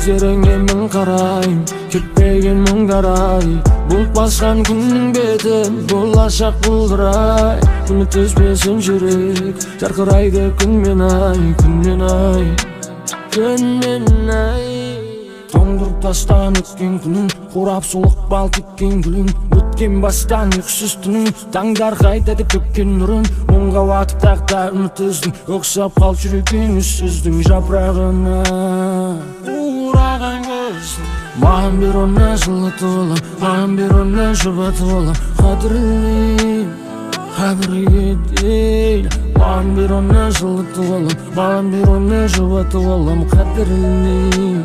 Көздеріңе мен қарайым, кетпеген мұңдар ай. Бұлт басқан күннің бетін болашақ бұлдырай. Үміт үзбесін жүрек, жарқырайды күн мен ай, күн мен ай, күн мен ай. Тоңдырып тастан өткен күнің, қурап солық бал кеткен гүлің. Өткен бастан ұйқысыз түнің, таңдар қайта деп төккен нұрын. Мұңға батып тағы да үміт үздің, ұқсап қалып жүрген үнсіздің жапырағына. Қураған көздің. Маған бер оны, жылытып алам. Маған бер оны, жұбатып алам. Қадірлеймін қабірге дейін. Маған бер оны, жылытып алам. Маған бер оны, жұбатып алам. Қадірлеймін.